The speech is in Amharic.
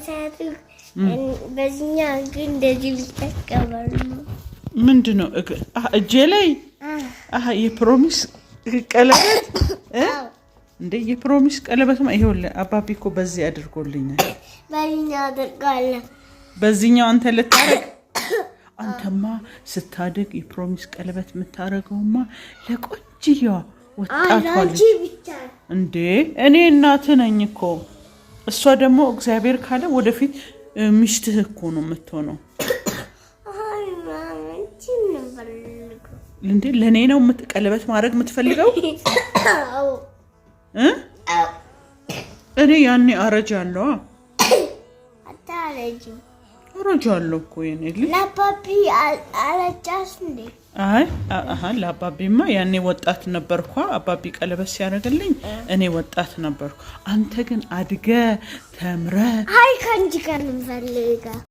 ሳያድግ በዚህኛ ግን እንደዚህ ቢጠቀማሉ። ምንድን ነው እጄ ላይ የ promise ቀለበት እንዴ? የ promise ቀለበትማ ይኸውልህ፣ አባቢ እኮ በዚህ አድርጎልኛል። በዚህኛው አድርጋለሁ። በዚህኛው አንተ ልታረግ? አንተማ ስታድግ የ promise ቀለበት የምታረገውማ ለቆንጅየዋ ወጣቷ ልጅ እንዴ። እኔ እናትህ ነኝ እኮ። እሷ ደግሞ እግዚአብሔር ካለ ወደፊት ሚስትህ እኮ ነው የምትሆነው። እንዴ፣ ለእኔ ነው ቀለበት ማድረግ የምትፈልገው? እኔ ያኔ አረጃለሁ። አረጃለሁ እኮ የኔ ልጅ። ለአባቢ አረጃሽ እንዴ? አይ፣ አሀ፣ ለአባቢማ ያኔ ወጣት ነበርኳ። አባቢ ቀለበት ሲያደርግልኝ እኔ ወጣት ነበርኩ። አንተ ግን አድገ ተምረ አይ፣ ከአንቺ ጋር ነው የምፈልገው።